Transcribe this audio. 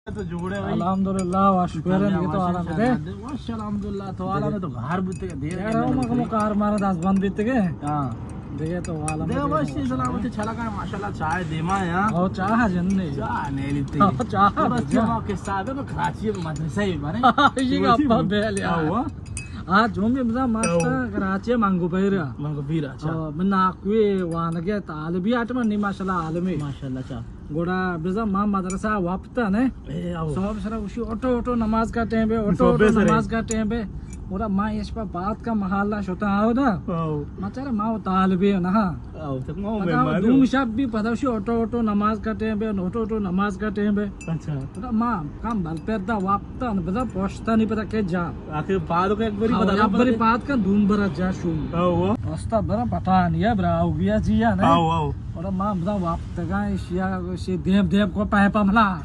تو جوڑے بھائی۔ الحمدللہ، واش بہرن، یہ تو عالم دے۔ واش الحمدللہ، تو عالم تو گھر بوتے کے دیر یار، ہم کم کار مارا دس بند بیتے کے۔ ہاں۔ دیگه تو عالم دے۔ واش سلامت، چلا کا ماشاءاللہ، چائے دیما یا۔ او چاہ جن نے۔ چاہ نہیں لیتے۔ ہاں، چاہ تو بس جن۔ یہ ما قصہ ہے، تو کراچی میں مدرسہ ہی بنے۔ یہ گپا بیل یار۔ ہاں۔ آ جو میں بزا ماستا کراچی منگو پیرا۔ منگو پیرا، اچھا۔ من ناکوی وانگے طالبی آٹمن نی ماشاءاللہ عالمی۔ ماشاءاللہ، اچھا۔ گڑا بزاں ما مدرسہ وپتا نے۔ اے، آؤ۔ صبح سرا اسی اوٹو اوٹو نماز کا ٹائم بے، اوٹو صبح اوٹو سرے۔ نماز کا ٹائم بے۔ گڑا ما اس پہ بات کا محلہ شتا آو دا۔ آؤ۔ ما چرا ما وہ طالبی نہ۔ آؤ، تو ما وہ پتا مہمان دوم ہو۔ شب بھی پتا اسی اوٹو اوٹو نماز کا ٹائم بے، اوٹو اوٹو نماز کا ٹائم بے۔ اچھا۔ پتا ما کم بل پر دا وپتا نے، بزاں پوشتا نہیں پتا کہ جا۔ آخر بعد کو ایک باری ہاں، پتا یا بری پتا۔ بات کا دوم برا جا شو۔ آؤ، آؤ۔ رستہ برا پتا نہیں ہے، برا آؤ گیا جی یا نہیں۔ آؤ، آؤ۔ اور ما بزاں وپتگا، اشیا، اشی دیم دیم کو پہ پملا۔